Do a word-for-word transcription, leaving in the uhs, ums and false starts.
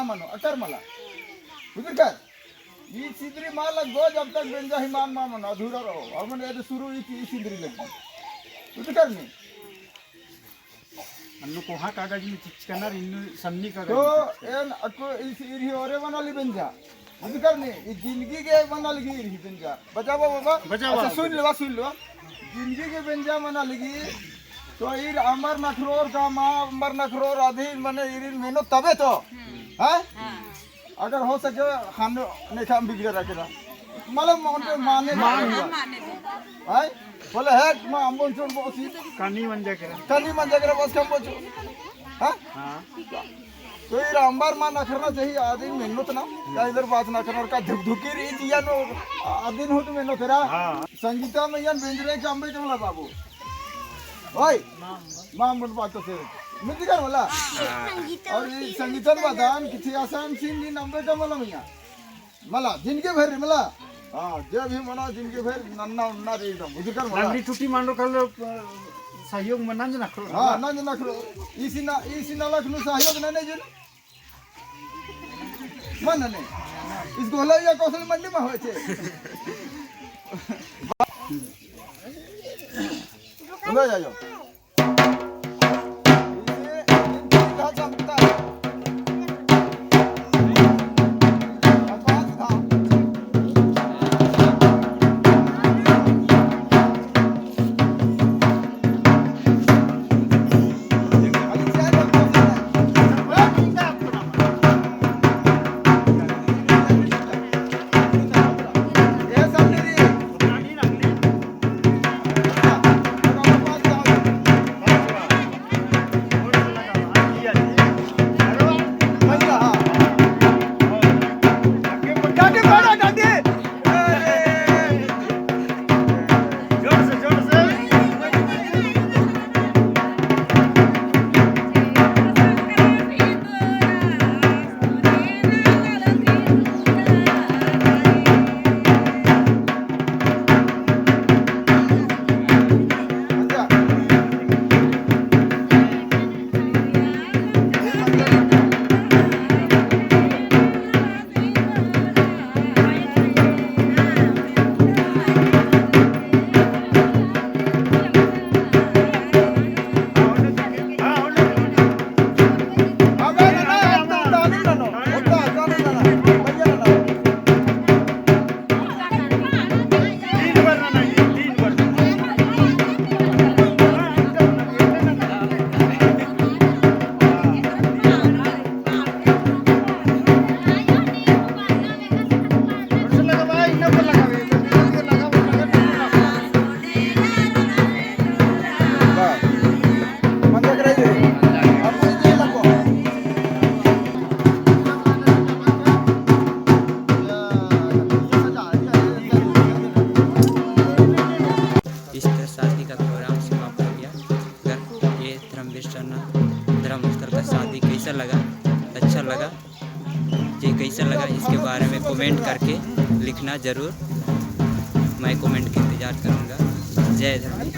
मनो, अकर मला। बुझकर? ई सिंदरी मला गो जब तक बेंजा ही मान मा मनो, अधूरा रओ। और मने यदि शुरू ई, ई सिंदरी लगी। बुझकर नी? अन्नु कोहा कागज में चिचकनर, इन्नु सन्नी कागज तो में चिचकनर। एन अक्कु इस इरही ओरे मना ली बेंजा। बुझकर नी, ई जिंदगी गे मना लगी इरही बेंजा। बजावा बाबा? बजावा। अच्छा, सुन लेवा, सुन लेवा। जिंदगी गे बेंजा मना लगी, तो ईर अम्बर नखरोर का मा, अम्बर नखरोर अदिन मने ईरिन मेनो तबे तो। हम्म। हैं? हाँ। अगर हो सके, खाने ने काम बिगड़े रखे ना। मतलब, उनके माने ना। हाँ, माने ना। हैं? बोले, "है, माँ, अम्बोन चोन बोसी।" कानी मंजा केरा। कानी मंजा केरा, बस कम बोचो। हाँ? हाँ। तो ईर अम्बर मा नखरना चाहिए, आदिन मेहनत ना। का इधर बात ना करना, का धुक धुकी रही जिया नो, आदिन हो तो मेहनत तेरा। हाँ। संगीता मैया बेंजरे के अम्बे कमला बाबू। ओए, माँ मन बात तो से। मिलती कर बोला। हाँ। और ये संगीतन बदान किथे आसान सीन नी अम्बे कमला मैया। मला, जिनके भर रे मला। हाँ, जे भी मना जिनके भर नन्ना उन्ना रे एकदम। बुझकर मला। लंगड़ी टूटी मांडो कल, अ, सहयोग में नंज नखरो। हाँ, नंज नखरो। इसी ना, इसी ना लखनऊ सहयोग ना नहीं जुन। मन नहीं। इसको होला या कौशल मंडी में होए छे। ले जाओ। इस तरह शादी का प्रोग्राम समाप्त हो गया। अगर ये धर्मेश सरना धर्मस्थल का शादी कैसा लगा, अच्छा लगा, ये कैसा लगा, इसके बारे में कमेंट करके लिखना जरूर। मैं कमेंट का इंतजार करूँगा। जय धर्मेश।